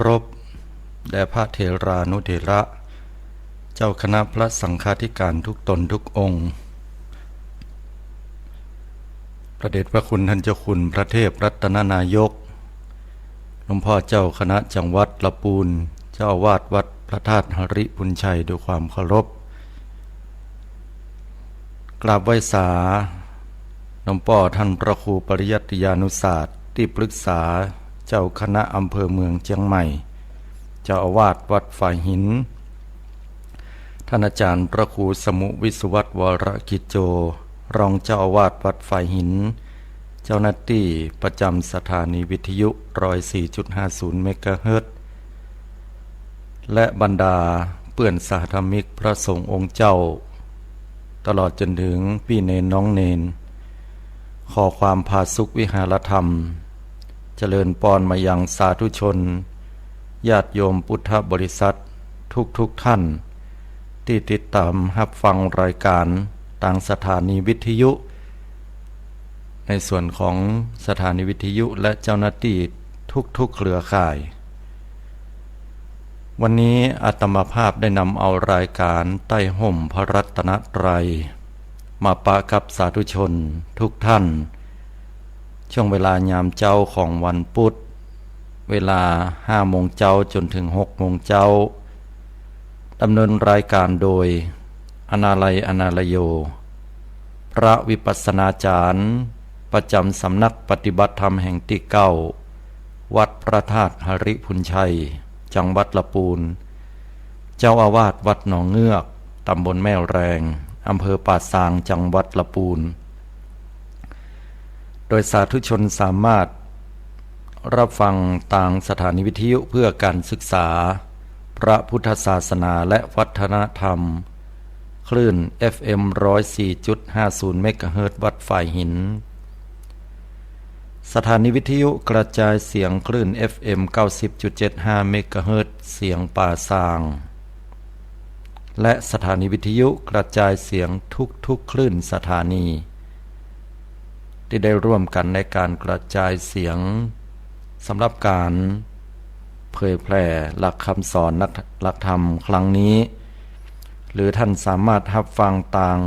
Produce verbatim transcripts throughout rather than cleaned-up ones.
รพ แด่พระเถรานุเถระ เจ้าคณะพระสังฆาธิการทุกตนทุกองค์ พระเดชพระคุณท่านเจ้าคุณพระเทพรัตนนายก หลวงพ่อเจ้าคณะจังหวัดละปูน เจ้าอาวาสวัดพระธาตุหริภุญชัย ด้วยความเคารพ กราบไหว้สา หลวงป้อท่านพระครูปริยัติยานุศาสตร์ ตี้ปรึกษาเจ้าคณะอำเภอเมืองเจียงใหม่ เจ้าอาวาสวัดฝายหิน ท่านอาจารย์พระครูสมุห์วิศวัตร วรกิจโจ รองเจ้าอาวาสวัดฝายหิน เจ้าหน้าตี้ประจำสถานีวิทยุ ร้อยสี่จุดห้าศูนย์ เมกะเฮิรตซ์ และบรรดาเปื้อนสหธรรมิกพระสงฆ์องค์เจ้า ตลอดจ๋นเถิงปี้เณรน้องเณร ขอความผาสุกวิหารธรรม เจริญปอนมายังสาธุชน ญาติโยมพุทธบริษัททุกๆ ท่าน ตี้ติดต๋ามฮับฟังรายก๋านตางสถานีวิทยุ ในส่วนของสถานีวิทยุและเจ้าหน้าตี้ทุกๆ เครือข่าย วันนี้อาตมาภาพได้นำเอารายก๋านใต้ฮ่มพระรัตนตรัย มาปะกับสาธุชนทุกท่าน ช่วงเวลายามเจ๊าของวันพุธ เวลาห้าโมงเจ๊าจ๋นเถิงหกโมงเจ๊า ดำเนินรายก๋านโดย อนาลัย อนาลโย พระวิปัสสนาจ๋ารย์ ประจ๋ำสำนักปฏิบัติธรรมแห่งตี้เก้า วัดพระธาตุหริภุญชัย จังหวัดละปูน เจ้าอาวาสวัดหนองเงือก ต๋ำบลแม่แรง อำเภอป่าซาง จังหวัดละปูน โดยสาธุชนสามารถฮับฟังตางสถานีวิทยุเพื่อการศึกษาพระพุทธศาสนาและวัฒนธรรม คลื่น เอฟเอ็ม ร้อยสี่จุดห้าศูนย์ เมกะเฮิรตซ์ วัดฝายหิน สถานีวิทยุกระจายเสียงคลื่น เอฟเอ็ม เก้าสิบจุดเจ็ดห้า เมกะเฮิรตซ์ เสียงป่าซาง และสถานีวิทยุกระจายเสียงทุกๆ คลื่นสถานี ตี้ได้ร่วมกั๋นในก๋านกระจายเสียง สำหรับก๋านเผยแผ่หลักคำสอนนัก หลักธรรมครั้งนี้ หรือท่านสามารถฮับฟังตาง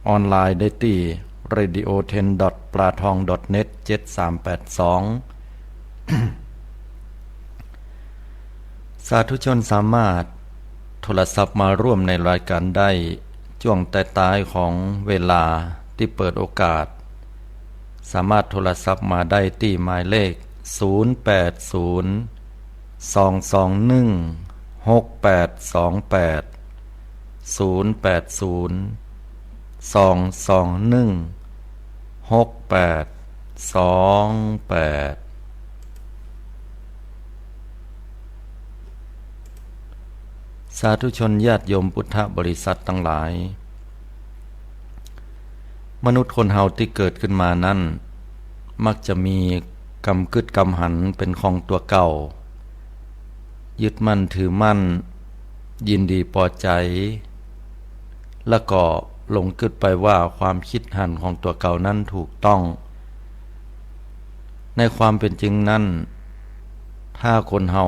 ออนไลน์ได้ตี้ เรดิโอเทน ดอท ปลาทอง ดอท เน็ต เจ็ดสามแปดสอง สาธุชนสามารถโทรศัพท์มาร่วมในรายก๋านได้ จ้วงต๊ายๆ ของเวลาตี้เปิดโอกาส สามารถโทรศัพท์มาได้ตี้หมายเลข ศูนย์แปดศูนย์ สองสองหนึ่ง หกแปดสองแปด ศูนย์แปดศูนย์ สองสองหนึ่ง หกแปดสองแปด สาธุชนญาติโยมพุทธบริษัทตังหลาย มนุษย์คนเฮาตี้เกิดขึ้นมานั้น มักจะมีกำกึ๊ดกำหันเป๋นของตั๋วเก่า ยึดมั่นถือมั่น ยินดีปอใจ๋ แล้วก็หลงกึ๊ดไปว่าความกึ๊ดหันของตั๋วเก่านั้นถูกต้อง ในความเป๋นจริงนั้น ถ้าคนเฮา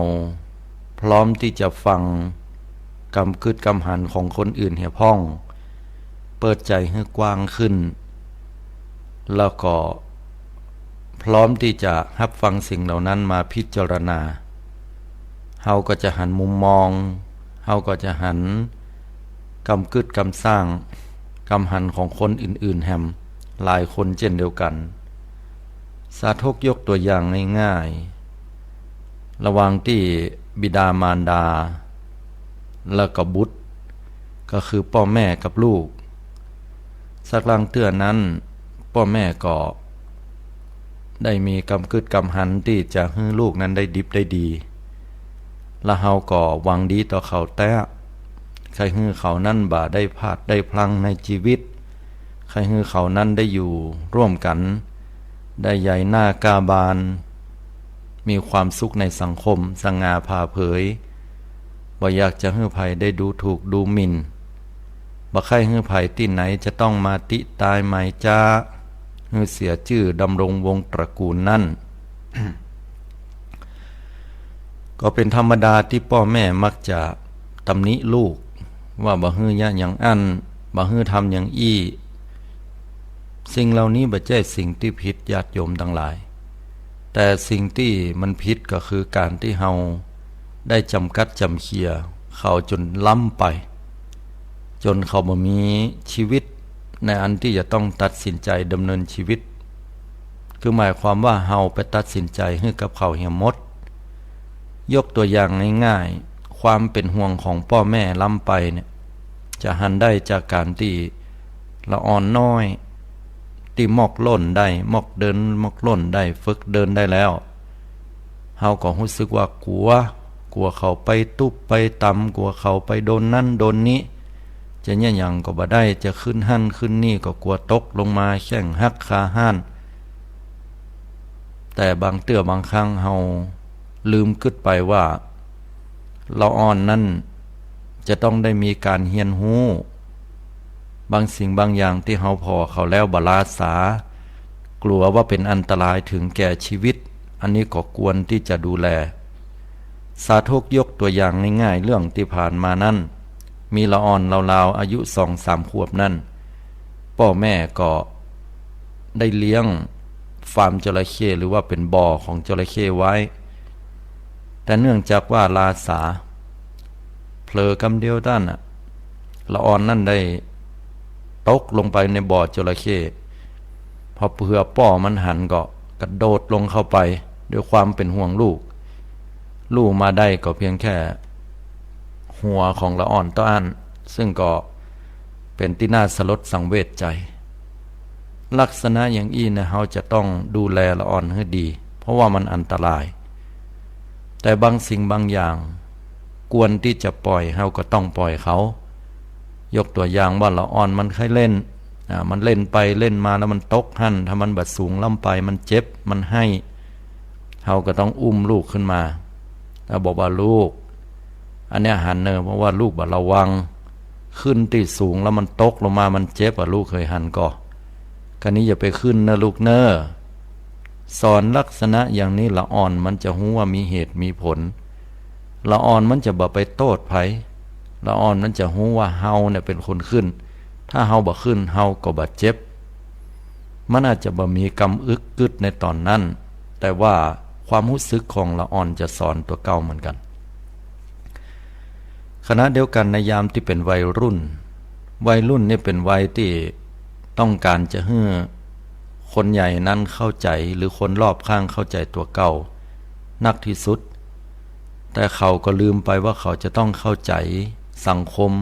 พร้อมตี้จะฟังกำกึ๊ดกำหันของคนอื่นเหียพ่อง เปิดใจ๋หื้อกว้างขึ้น แล้วก็พร้อมตี้จะฮับฟังสิ่งเหล่านั้นมาพิจารณา เฮาก็จะหันมุมมอง เฮาก็จะหันกำกึ๊ดกำซ่าง กำหันของคนอื่นๆ แหมหลายคนเจ้นเดียวกั๋น สาธกยกตั๋วอย่างง่ายๆ ระหว่างตี้บิดามารดา แล้วก็บุตร ก็คือป้อแม่กับลูก สักลางเตื้อนั้น ป้อแม่ก็ได้มีกำกึ๊ดกำหันตี้จะหื้อลูกนั้นได้ดิบได้ดี และเฮาก็หวังดีต่อเขาแต๊ ใค่หื้อเขานั้นบ่ได้พลาดได้พลั้งในจีวิต ใค่หื้อเขานั้นได้อยู่ร่วมกั๋น ได้ใหญ่หน้าก้าบาน มีความสุขในสังคม สง่าผ่าเผย บ่อยากจะหื้อใผได้ดูถูกดูหมิ่น บ่ใค่หื้อใผตี้ไหนจะต้องมาติตายหมายจ๊า หื้อเสียจื้อดำรงวงศ์ตระกูลนั้น ก็เป๋นธรรมดาตี้ป้อแม่มักจะตำหนิลูกว่าบ่หื้อเยียะอย่างอั้น บ่หื้อทำอย่างอี้ สิ่งเหล่านี้บ่ใจ้สิ่งตี้ผิดญาติโยมตังหลาย แต่สิ่งตี้มันผิดก็คือก๋านตี้เฮาได้จ๋ำกัดจ๋ำเขี่ยเขาจ๋นล้ำไป จ๋นเขาบ่มีจีวิตในอันตี้จะต้องตัดสินใจ๋ดำเนินจีวิต คือหมายความว่าเฮาไปตัดสินใจ๋หื้อกับเขาเหียหมด ยกตั๋วอย่างง่ายๆ ความเป๋นห่วงของป้อแม่ล้ำไปเนี่ย จะหันได้จากก๋านตี้ละอ่อนน้อย ตี้มอกล่นได้ มอกเดินมอกล่นได้ ฝึกเดินได้แล้ว เฮาก็ฮู้สึกว่ากั๋ว กั๋วเขาไปตุ๊บไปตำ กั๋วเขาไปโดนนั้นโดนนี้ จะเยียะหยังก็บ่ได้ จะขึ้นหั้นขึ้นนี่ก็กั๋วตกลงมาแข้งหักขาห้าน แต่บางเตื้อบางครั้งเฮาลืมกึ๊ดไปว่า ละอ่อนนั้นจะต้องได้มีก๋านเฮียนฮู้ บางสิ่งบางอย่างตี้เฮาผ่อเขาแล้วบ่ล้าสา กั๋วว่าเป๋นอันตรายเถิงแก่จีวิต อันนี้ก็ควรตี้จะดูแล สาธกยกตั๋วอย่างง่ายๆ เรื่องตี้ผ่านมานั้น มีละอ่อนราวๆ อายุสองสามขวบนั้น ป้อแม่ก็ได้เลี้ยงฟาร์มจระเข้ หรือว่าเป๋นบ่อของจระเข้ไว้ แต่เนื่องจากว่าล้าสา เผลอกำเดียวเต้านั้นน่ะ ละอ่อนนั้นได้ตกลงไปในบ่อจระเข้ พอเผื่อป้อมันหันก็กระโดดลงเข้าไปด้วยความเป๋นห่วงลูก ลู่มาได้ก็เพียงแค่หัวของละอ่อนเต้าอั้น ซึ่งก็เป๋นตี้น่าสลดสังเวชใจ๋ ลักษณะอย่างอี้นะ เฮาจะต้องดูแลละอ่อนหื้อดี เพราะว่ามันอันตราย แต่บางสิ่งบางอย่างควรตี้จะป่อย เฮาก็ต้องป่อยเขา ยกตั๋วอย่างว่าละอ่อนมันใค่เล่น อ่า มันเล่นไปเล่นมาแล้วมันตกหั้น ถ้ามันบ่สูงล้ำไปมันเจ็บ มันไห้ เฮาก็ต้องอุ้มลูกขึ้นมา แล้วบอกว่า "ลูก อันเนี้ยหันเน่อ เพราะว่าลูกบ่ระวัง ขึ้นตี้สูงแล้วมันตกลงมามันเจ็บอะ ลูกเฮยหันก่อ คราวนี้อย่าไปขึ้นเน่อลูกเน่อ" สอนลักษณะอย่างนี้ละอ่อนมันจะฮู้ว่ามีเหตุมีผล ละอ่อนมันจะบ่ไปโต้ษใผ ละอ่อนมันจะฮู้ว่าเฮาเนี่ยเป๋นคนขึ้น ถ้าเฮาบ่ขึ้นเฮาก็บ่เจ็บ มันอาจจะบ่มีกำอึกกึ๊ดในต๋อนนั้น แต่ว่าความฮู้สึกของละอ่อนจะสอนตั๋วเก่าเหมือนกั๋น ขณะเดียวกั๋นในยามตี้เป๋นวัยรุ่น วัยรุ่นนี่เป๋นวัยตี้ต้องก๋านจะหื้อคนใหญ่นั้นเข้าใจ๋ หรือคนรอบข้างเข้าใจ๋ตั๋วเก่านักตี้สุด แต่เขาก็ลืมไปว่าเขาจะต้องเข้าใจ๋สังคม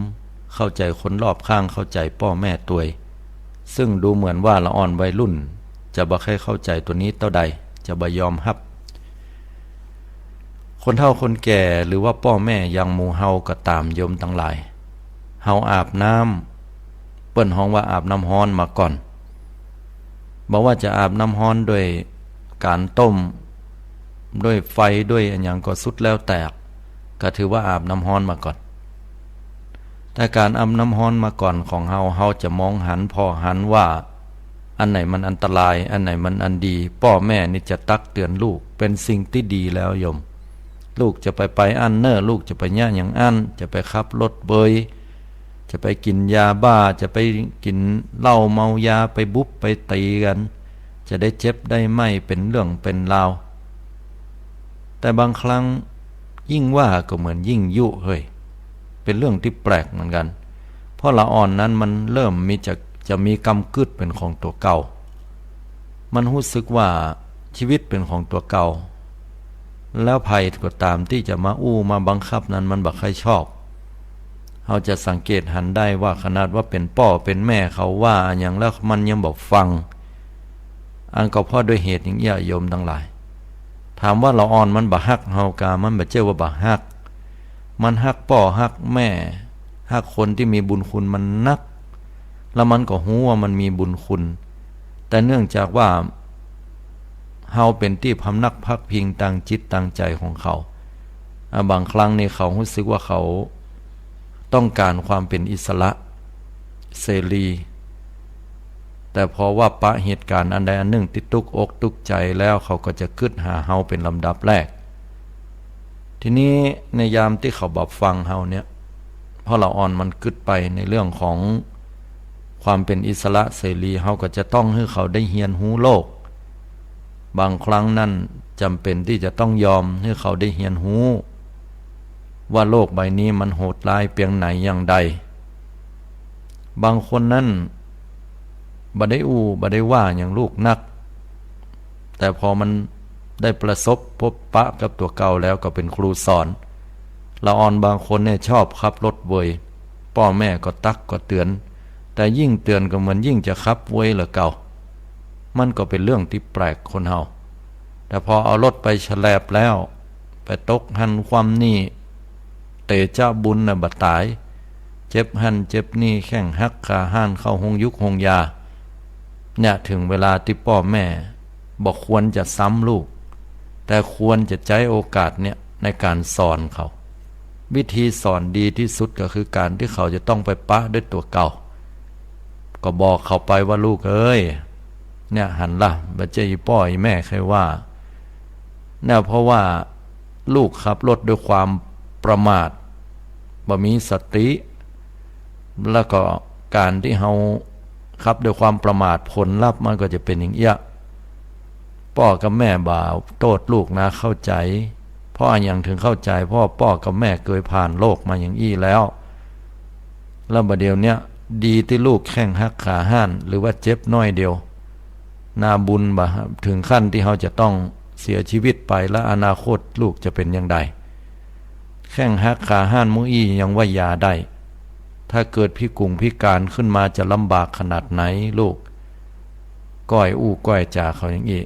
เข้าใจ๋คนรอบข้าง เข้าใจ๋ป้อแม่ตวย ซึ่งดูเหมือนว่าละอ่อนวัยรุ่นจะบ่ใค่เข้าใจ๋ตั๋วนี้เต้าใด จะบ่ยอมฮับ คนเฒ่าคนแก่หรือว่าป้อแม่อย่างหมู่เฮาก็ต๋ามโยมตังหลาย เฮาอาบน้ำ เปิ้นฮ้องว่าอาบน้ำฮ้อนมาก่อน บ่ว่าจะอาบน้ำฮ้อนด้วยก๋านต้ม ด้วยไฟ ด้วยอะหยังก็สุดแล้วแต่ ก็ถือว่าอาบน้ำฮ้อนมาก่อน แต่ก๋านอาบน้ำฮ้อนมาก่อนของเฮา เฮาจะมองหันผ่อหันว่า อันไหนมันอันตราย อันไหนมันอันดี ป้อแม่นี่จะตักเตือนลูก เป๋นสิ่งตี้ดีแล้วโยม ลูกจะไปไปอั้นเน่อ ลูกจะไปเยียะอย่างอั้น จะไปขับรถเบย จะไปกิ๋นยาบ้า จะไปกิ๋นเหล้าเมายา ไปบุบไปตี๋กั๋น จะได้เจ็บได้ไหม้เป๋นเรื่องเป๋นราว แต่บางครั้งยิ่งว่าก็เหมือนยิ่งยุเฮ้ย เป๋นเรื่องตี้แปลกเหมือนกั๋น เพราะละอ่อนนั้นมันเริ่มมีจะ จะมีกำกึ๊ดเป๋นของตั๋วเก่า มันฮู้สึกว่าจีวิตเป๋นของตั๋วเก่า แล้วใผก็ต๋ามตี้จะมาอู้มาบังคับนั้นมันบ่ใค่ชอบ เฮาจะสังเกตหันได้ว่าขนาดว่าเป๋นป้อเป๋นแม่เขาว่าอะหยังแล้วมันยังบ่ฟัง อันก็เพราะด้วยเหตุอย่างอี้โยมตังหลาย ถามว่าละอ่อนมันบ่ฮักเฮากา มันบ่ใจ้ว่าบ่ฮัก มันฮักป้อฮักแม่ ฮักคนตี้มีบุญคุณมันนัก แล้วมันก็ฮู้ว่ามันมีบุญคุณ แต่เนื่องจากว่าเฮาเป๋นตี้พำนักพักพิงตางจิตตางใจ๋ของเขา อ่า บางครั้งนี่เขาฮู้สึกว่าเขาต้องก๋านความเป๋นอิสระเสรี แต่พอว่าปะเหตุก๋ารณ์อันใดอันนึ่งตี้ตุ๊กอกตุ๊กใจ๋แล้ว เขาก็จะกึ๊ดหาเฮาเป๋นลำดับแรก ทีนี้ในยามตี้เขาบ่ฟังเฮาเนี่ย เพราะละอ่อนมันกึ๊ดไปในเรื่องของความเป๋นอิสระเสรี เฮาก็จะต้องหื้อเขาได้เฮียนฮู้โลก บางครั้งนั้นจ๋ำเป๋นตี้จะต้องยอมหื้อเขาได้เฮียนฮู้ ว่าโลกใบนี้มันโหดร้ายเปียงไหนอย่างใด บางคนนั้นบ่ได้อู้บ่ได้ว่าหยังลูกนัก แต่พอมันได้ประสบพบปะกับตั๋วเก่าแล้วก็เป๋นครูสอน ละอ่อนบางคนเนี่ยชอบขับรถเวย ป้อแม่ก็ตักก็เตื๋อน แต่ยิ่งเตื๋อนก็เหมือนยิ่งจะขับเวยเหลือเก่า มันก็เป๋นเรื่องตี้แปลกคนเฮา แต่พอเอารถไปฉแลบแล้ว ไปตกหั้นคว่ำนี่ เตชะบุญน่ะบ่ต๋าย เจ็บหั้นเจ็บนี่ แข้งหักขาห้าน เข้าโฮงยุกโฮงยา เนี่ย เถิงเวลาตี้ป้อแม่บ่ควรจะซ้ำลูก แต่ควรจะใจ๊โอกาสเนี่ยในก๋านสอนเขา วิธีสอนดีตี้สุดก็คือก๋านตี้เขาจะต้องไปปะด้วยตั๋วเก่า ก็บอกเขาไปว่า ลูกเอ้ย เนี่ย หันล่ะ บ่ใจ้อี่ป้ออี่แม่ใค่ว่า เนี่ย เพราะว่าลูกขับรถด้วยความประมาท บ่มีสติ แล้วก็ก๋านตี้เฮาขับด้วยความประมาท ผลลัพธ์มันก็จะเป๋นอย่างเอี้ย ป้อกับแม่บ่าโต้ษลูกนะ เข้าใจ๋ เพราะอะหยังเถิงเข้าใจ๋ เพราะป้อกับแม่เกยผ่านโลกมาอย่างอี้แล้ว แล้วบ่าเดี่ยวเนี้ย ดีตี้ลูกแข้งหักขาห้าน หรือว่าเจ็บน้อยเดียว นาบุญบ่า เถิงขั้นตี้เฮาจะต้องเสียชีวิตไป แล้วอนาคตลูกจะเป๋นอย่างใด แข้งหักขาห้านมูอี้ยังว่ายาได้ ถ้าเกิดพิกุงพิก๋านขึ้นมาจะลำบากขนาดไหนลูก ก้อยอู้ก้อยจ๋าเขาอย่างอี้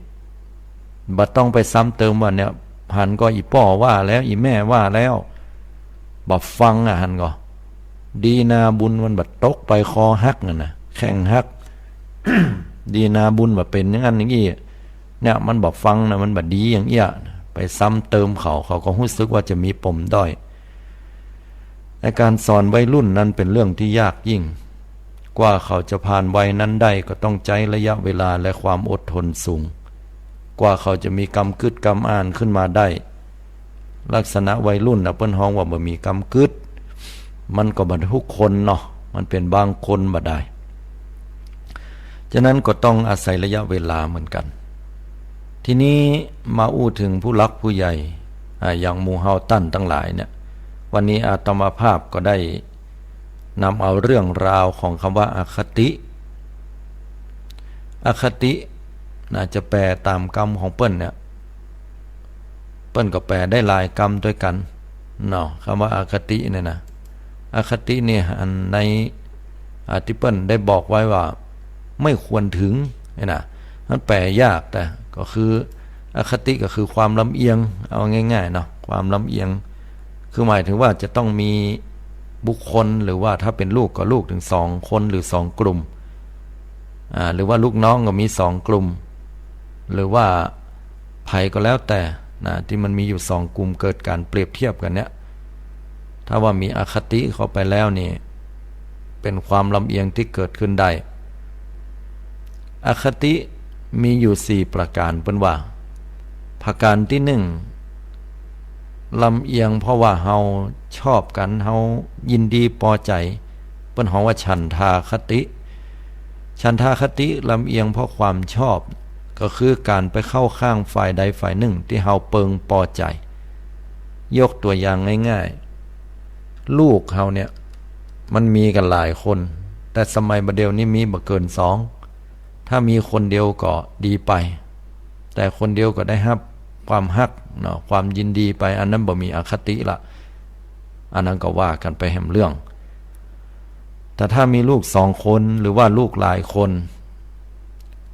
บ่ต้องไปซ้ำเติมว่าเนี่ย หันก่อ อี่ป้อว่าแล้ว อี่แม่ว่าแล้ว บ่ฟังอะ หันก่อ ดีนาบุญมันบ่ตกไปคอหักนั่นน่ะ แข้งหัก ดีนาบุญบ่เป๋นอย่างนั้นอย่างอี้ เนี่ย มันบ่ฟังนะ มันบ่ดีอย่างเอี้ย ไปซ้ำเติมเขา เขาก็ฮู้สึกว่าจะมีปมด้อย ในก๋านสอนวัยรุ่นนั้นเป๋นเรื่องตี้ยากยิ่ง กว่าเขาจะผ่านวัยนั้นได้ก็ต้องใจ๊ระยะเวลาและความอดทนสูง กว่าเขาจะมีกำกึ๊ดกำอ่านขึ้นมาได้ ลักษณะวัยรุ่นน่ะเปิ้นฮ้องว่าบ่มีกำกึ๊ด มันก็บ่ทุกคนเนาะ มันเป๋นบางคนบ่ดาย ฉะนั้นก็ต้องอาศัยระยะเวลาเหมือนกั๋น ทีนี้มาอู้เถิงผู้หลักผู้ใหญ่ อ่า อย่างหมู่เฮาต้านตังหลายเนี่ย วันนี้อาตมาภาพก็ได้นำเอาเรื่องราวของกำว่าอคติ อคติน่ะ จะแปลต๋ามกำของเปิ้นเนี่ย เปิ้นก็แปลได้หลายกำตวยกั๋นเนาะ กำว่าอคติเนี่ยนะ อคติเนี่ย อันใน อ่า ตี้เปิ้นได้บอกไว้ว่า ไม่ควรถึงเนี่ยนะ มันแปลยาก แต่ก็คือ อคติก็คือความลำเอียง เอาง่ายๆเนาะ ความลำเอียง คือหมายถึงว่าจะต้องมีบุคคล หรือว่าถ้าเป๋นลูกก็ลูกเถิงสองคนหรือสองกลุ่ม อ่า หรือว่าลูกน้องก็มีสองกลุ่ม หรือว่าใผก็แล้วแต่นะ ตี้มันมีอยู่สองกลุ่ม เกิดก๋านเปรียบเทียบกั๋นเนี่ย ถ้าว่ามีอคติเข้าไปแล้วนี่ เป๋นความลำเอียงตี้เกิดขึ้นได้ อคติมีอยู่สี่ประก๋าน เปิ้นว่า ประก๋านตี้หนึ่ง ลำเอียงเพราะว่าเฮาชอบกั๋น เฮายินดีปอใจ๋ เปิ้นฮ้องว่าฉันทาคติ ฉันทาคติลำเอียงเพราะความชอบ ก็คือก๋านไปเข้าข้างฝ่ายใดฝ่ายหนึ่งตี้เฮาเปิงปอใจ๋ ยกตั๋วอย่างง่ายๆ ลูกเฮาเนี่ย มันมีกั๋นหลายคน แต่สมัยบ่าเดี่ยวนี้มีบ่เกินสอง ถ้ามีคนเดียวก็ดีไป แต่คนเดียวก็ได้ฮับความฮักเนาะ ความยินดีไป อันนั้นบ่มีอคติละ อันนั้นก็ว่ากั๋นไปแหมเรื่อง แต่ถ้ามีลูกสองคน หรือว่าลูกหลายคน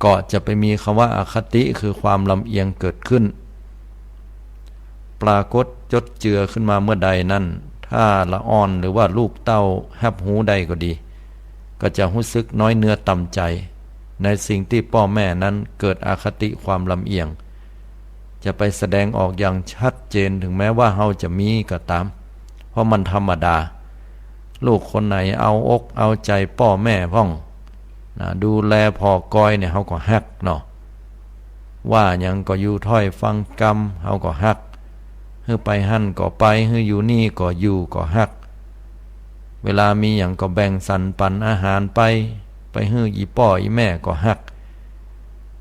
ก็จะไปมีกำว่าอคติ คือความลำเอียงเกิดขึ้น ปรากฏจดเจือขึ้นมาเมื่อใดนั้น ถ้าละอ่อนหรือว่าลูกเต้าฮับฮู้ได้ก็ดี ก็จะฮู้สึกน้อยเนื้อต่ำใจ๋ ในสิ่งตี้ป้อแม่นั้นเกิดอคติความลำเอียง จะไปแสดงออกอย่างชัดเจน ถึงแม้ว่าเฮาจะมีก็ต๋าม เพราะมันธรรมดา ลูกคนไหนเอาอกเอาใจ๋ป้อแม่พ่องนะ ดูแลผ่อกอยเนี่ย เฮาก็ฮักเนาะ ว่าหยังก็อยู่ถ้อยฟังกำ เฮาก็ฮัก หื้อไปหั้นก็ไป หื้ออยู่นี่ก็อยู่ ก็ฮัก เวลามีหยังก็แบ่งสรรปันอาหารไป ไปหื้ออี่ป้ออี่แม่ก็ฮัก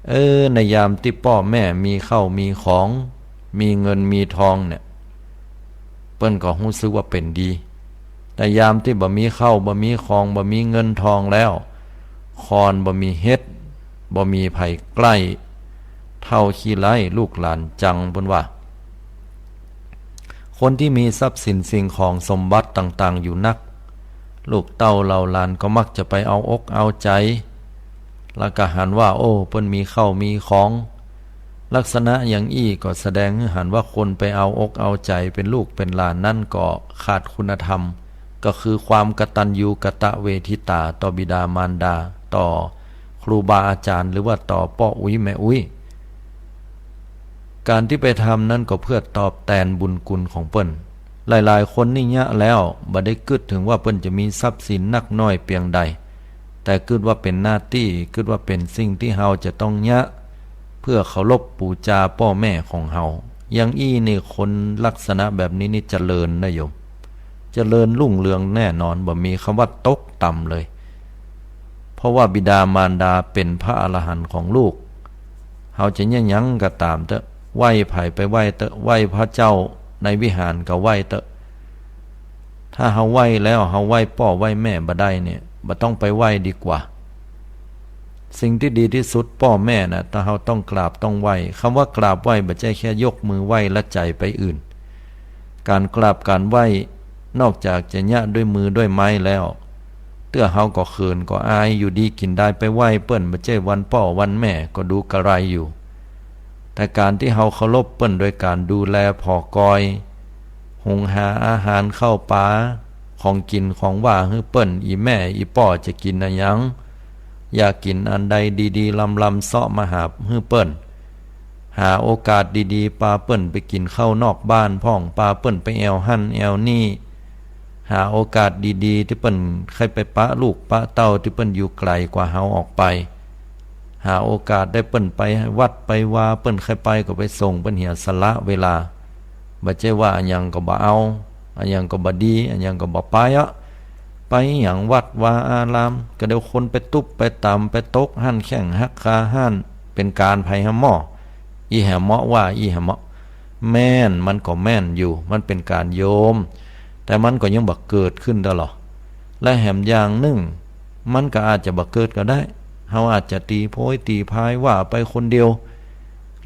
เออ ในยามตี้ป้อแม่มีเข้ามีของ มีเงินมีทองเนี่ย เปิ้นก็ฮู้สึกว่าเป๋นดี แต่ยามตี้บ่มีเข้า บ่มีของ บ่มีเงินทองแล้ว คอนบ่มีเฮ็ด บ่มีใผใกล้ เฒ่าขี้ไร้ลูกหลานจัง เปิ้นว่า คนตี้มีทรัพย์สินสิ่งของสมบัติต่างๆ อยู่นัก ลูกเต้าเหล่าหลานก็มักจะไปเอาอกเอาใจ๋ แล้วก็หันว่า โอ้ เปิ้นมีเข้ามีของ ลักษณะอย่างอี้ก็แสดงหื้อหันว่าคนไปเอาอกเอาใจ๋เป๋นลูกเป๋นหลานนั้นก็ขาดคุณธรรม ก็คือความกตัญญูกตเวทิตาต่อบิดามารดา ต่อครูบาอาจ๋ารย์ หรือว่าต่อป้ออุ๊ยแม่อุ๊ย ก๋านตี้ไปทำนั้นก็เพื่อตอบแตนบุญคุณของเปิ้น หลายๆ คนนี่เยียะแล้ว บ่ได้กึ๊ดเถิงว่าเปิ้นจะมีทรัพย์สินนักน้อยเปียงใด แต่กึ๊ดว่าเป๋นหน้าตี้ กึ๊ดว่าเป๋นสิ่งตี้เฮาจะต้องเยียะ เพื่อเคารพปู๋จาป้อแม่ของเฮา อย่างอี้นี่คนลักษณะแบบนี้นี่เจริญนะโยม เจริญรุ่งเรืองแน่นอน บ่มีกำว่าตกต่ำเลย เพราะว่าบิดามารดาเป๋นพระอรหันต์ของลูก เฮาจะเยียะหยังก็ต๋ามเต๊อะ ไหว้ใผไปไหว้เต๊อะ ไหว้พระเจ้าในวิหารก็ไหว้เต๊อะ ถ้าเฮาไหว้แล้ว เฮาไหว้ป้อไหว้แม่บ่ได้เนี่ย บ่ต้องไปไหว้ดีกว่า สิ่งตี้ดีตี้สุดป้อแม่น่ะ ถ้าเฮาต้องกราบต้องไหว้ กำว่ากราบไหว้บ่ใจ้แค่ยกมือไหว้ละใจ๋ไปอื่น ก๋านกราบก๋านไหว้ นอกจากจะเยียะด้วยมือด้วยไม้แล้ว เตื้อเฮาก็เขินก็อาย อยู่ดีกิ๋นดายไปไหว้เปิ้น บ่ใจ้วันป้อวันแม่ก็ดูกะไรอยู่ แต่ก๋านตี้เฮาเคารพเปิ้นโดยก๋านดูแลผ่อกอย หุงหาอาหารข้าวป๋า ของกิ๋นของหว่าหื้อเปิ้น อี่แม่อี่ป้อจะกิ๋นอะหยัง อยากกิ๋นอันใดดีๆ ลำๆ เซาะมาหาหื้อเปิ้น หาโอกาสดีๆ ปาเปิ้นไปกิ๋นข้าวนอกบ้านพ่อง ปาเปิ้นไปแอ่วหั้นแอ่วนี่ หาโอกาสดีๆ ตี้เปิ้นใค่ไปปะลูกปะเต้าตี้เปิ้นอยู่ไก๋กว่าเฮาออกไป หาโอกาสได้เปิ้นไปวัดไปวา เปิ้นใค่ไปก็ไปส่ง เปิ้นเหียสละเวลา บ่ใจ้ว่าอะหยังก็บ่เอา อะหยังก็บ่ดี อะหยังก็บ่ไปอะ ไปหยังวัดวาอาราม ก็เดี๋ยวคนไปตุ๊บไปตำ ไปตกหั้นแข้งหักขาหั้น เป๋นก๋านใผหาหม้อ อี่แหมเมาะว่า อี่แหมเมาะ แม่น มันก็แม่นอยู่ มันเป๋นก๋านโยม แต่มันก็ยังบ่เกิดขึ้นเต๊อะหล่อ และแหมอย่างนึ่ง มันก็อาจจะบ่เกิดก็ได้ เฮาอาจจะตี๋โพยตี๋พายว่าไปคนเดียว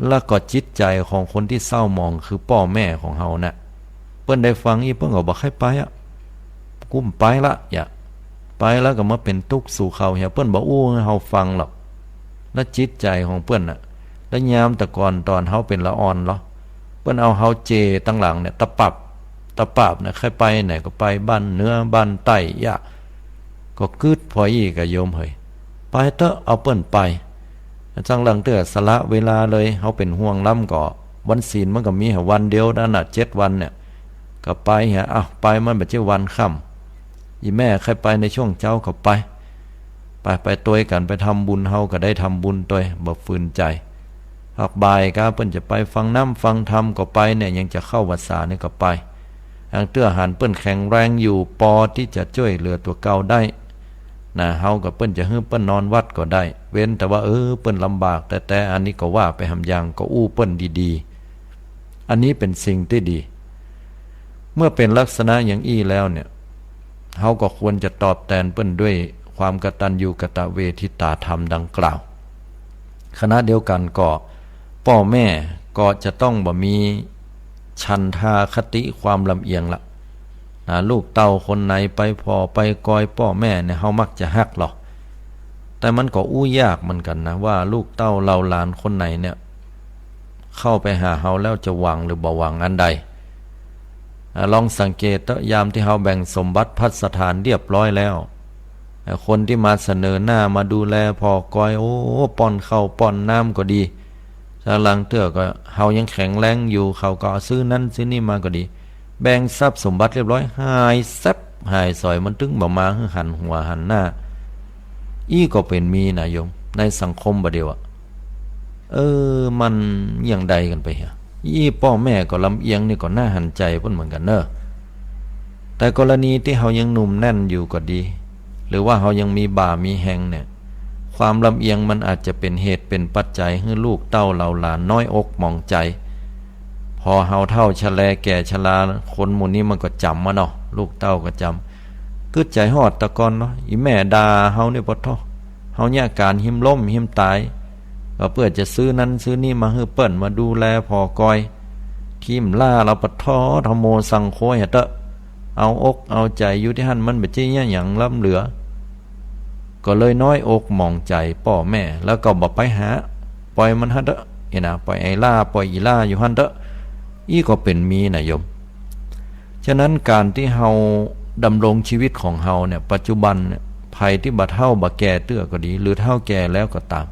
แล้วก็จิตใจ๋ของคนตี้เศร้าหมองคือป้อแม่ของเฮาน่ะ เปิ้นได้ฟังอี้เปิ้นก็บ่ใค่ไปอะ กูบ่ไปละ อย่า ไปแล้วก็มาเป๋นตุ๊กข์สู่เขาเหีย เปิ้นบ่อู้หื้อเฮาฟังหรอก และจิตใจ๋ของเปิ้นน่ะ และยามแต่ก่อนต๋อนเฮาเป๋นละอ่อนหล่อ เปิ้นเอาเฮาเจตังหลังเนี่ย ตะปับ ตะปาบเนี่ย ใค่ไปไหนก็ไป บ้านเหนือบ้านใต้ อย่า ก็กึ๊ดผ่ออี้กะโยมเหย ไปเต๊อะ เอาเปิ้นไป จังหลังเตื้อสละเวลาเลย เฮาเป๋นห่วงล้ำก็ วันศีลมันก็มีแหมวันเดียวนั้นน่ะ เจ็ดวันเนี่ย ก็ไปเหีย อ้าว ไปมันบ่ใจ้วันค่ำ อี่แม่ใค่ไปในช่วงเจ๊าก็ไป ไป ไปตวยกั๋น ไปทำบุญ เฮาก็ได้ทำบุญตวย บ่ฝืนใจ๋ ภาคบ่ายกาเปิ้นจะไปฟังน้ำฟังธรรมก็ไปเนี่ย ยังจะเข้าพรรษาเนี่ยก็ไป หางเตื้อหันเปิ้นแข็งแรงอยู่ ปอตี้จะจ้วยเหลือตั๋วเก่าได้ นะ เฮากับเปิ้นจะหื้อเปิ้นนอนวัดก็ได้ เว้นแต่ว่า เออ เปิ้นลำบากแต๊ๆ อันนี้ก็ว่าไปแหมอย่าง ก็อู้เปิ้นดีๆ อันนี้เป๋นสิ่งตี้ดี เมื่อเป๋นลักษณะอย่างอี้แล้วเนี่ย เฮาก็ควรจะตอบแตนเปิ้นด้วยความกตัญญูกตเวทิตาธรรมดังกล่าว ขณะเดียวกั๋นก็ ป้อแม่ก็จะต้องบ่มีฉันทาคติความลำเอียงละ นะ ลูกเต้าคนไหนไปผ่อไปกอยป้อแม่เนี่ย เฮามักจะฮักหล่อ แต่มันก็อู้ยากเหมือนกั๋นนะ ว่าลูกเต้าเหล่าหลานคนไหนเนี่ย เข้าไปหาเฮาแล้วจะหวังหรือบ่หวังอันใด อ่า ลองสังเกตเต๊อะ ยามตี้เฮาแบ่งสมบัติภัสถานเรียบร้อยแล้ว อ่า คนตี้มาเสนอหน้ามาดูแลผ่อกอย โอ้ ป้อนข้าวป้อนน้ำก็ดี จังหลังเตื้อก็เฮายังแข็งแรงอยู่ เขาก็เอาซื้อนั้นซื้อนี่มาก็ดี แบ่งทรัพย์สมบัติเรียบร้อย หายแซ็บหายสอย มันตึงบ่มาหื้อหันหัวหันหน้า อี้ก็เป๋นมีนะโยม ในสังคมบ่าเดี่ยวอะ เออ มันอย่างใดกั๋นไปเหีย อี้ป้อแม่ก็ลำเอียงนี่ก็น่าหันใจ๋เปิ้นเหมือนกั๋นเน่อ แต่กรณีตี้เฮายังหนุ่มแน่นอยู่ก็ดี หรือว่าเฮายังมีบ่ามีแฮงเนี่ย ความลำเอียงมันอาจจะเป๋นเหตุเป๋นปัจจัยหื้อลูกเต้าเหล่าหลานน้อยอกหมองใจ๋ พอเฮาเฒ่าชะแลแก่ชรา คนหมู่นี้มันก็จ๋ำอะเนาะ ลูกเต้าก็จ๋ำ กึ๊ดใจ๋ฮอดตะก่อนเนาะ อี่แม่ด่าเฮานี่ปะโธ่ เฮาเยียะก๋านหิมล้มหิมต๋าย ก็เปื้อจะซื้อนั้นซื้อนี้มาหื้อเปิ้น มาดูแลผอคอย ตี้มล้าเฮาปะโธ่ ธัมโมสังโฆ เหียเต๊อะ เอาอกเอาใจ๋อยู่ตี้หั้น มันบ่ใจ้เยียะหยังล้ำเหลือ ก็เลยน้อยอกหมองใจ๋ป้อแม่ แล้วก็บ่ไปหา ป่อยมันหั้นเต๊อะ เหียนะ ป่อยไอ้ล้า ป่อยอี่ล้าอยู่หั้นเต๊อะ อี้ก็เป๋นมีนะโยม ฉะนั้นก๋านตี้เฮาดำรงชีวิตของเฮาเนี่ย ปัจจุบันเนี่ย ใผตี้บ่าเฒ่าบ่าแก่เตื้อก็ดี หรือเฒ่าแก่แล้วก็ต๋าม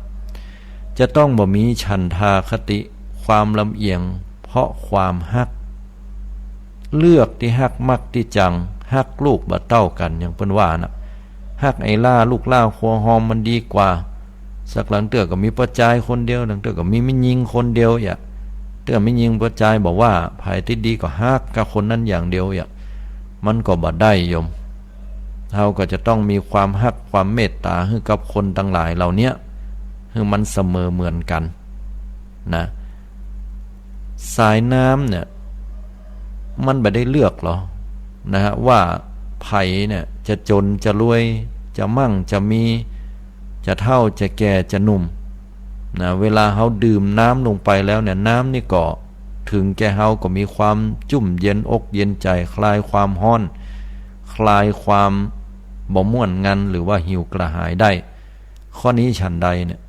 จะต้องบ่มีฉันทาคติ ความลำเอียง เพราะความฮัก เลือกตี้ฮักมักตี้จัง ฮักลูกบ่เต้ากั๋น อย่างเปิ้นว่าน่ะ ฮักไอ้ล้าลูกล้าครัวฮอมมันดีกว่า สักลางเตื้อก็มีป้อจายคนเดียว ลางเตื้อก็มีแม่ญิงคนเดียวเยียะ เตื้อแม่ญิงป้อจายบ่ว่า ใผตี้ดีก็ฮักกับคนนั้นอย่างเดียวเยียะ มันก็บ่ได้โยม เฮาก็จะต้องมีความฮักความเมตต๋าหื้อกับคนตังหลายเหล่าเนี้ย หื้อมันเสมอเหมือนกั๋นนะ สายน้ำเนี่ย มันบ่ได้เลือกหรอนะฮะ ว่าใผเนี่ยจะจ๋นจะรวย จะมั่งจะมี จะเฒ่าจะแก่จะหนุ่มนะ เวลาเฮาดื่มน้ำลงไปแล้วเนี่ย น้ำนี่ก็เถิงแก่เฮาก็มีความจุ่มเย็นอกเย็นใจ๋ คลายความฮ้อน คลายความบ่ม่วนงัน หรือว่าหิวกระหายได้ ข้อนี้ฉันใดเนี่ย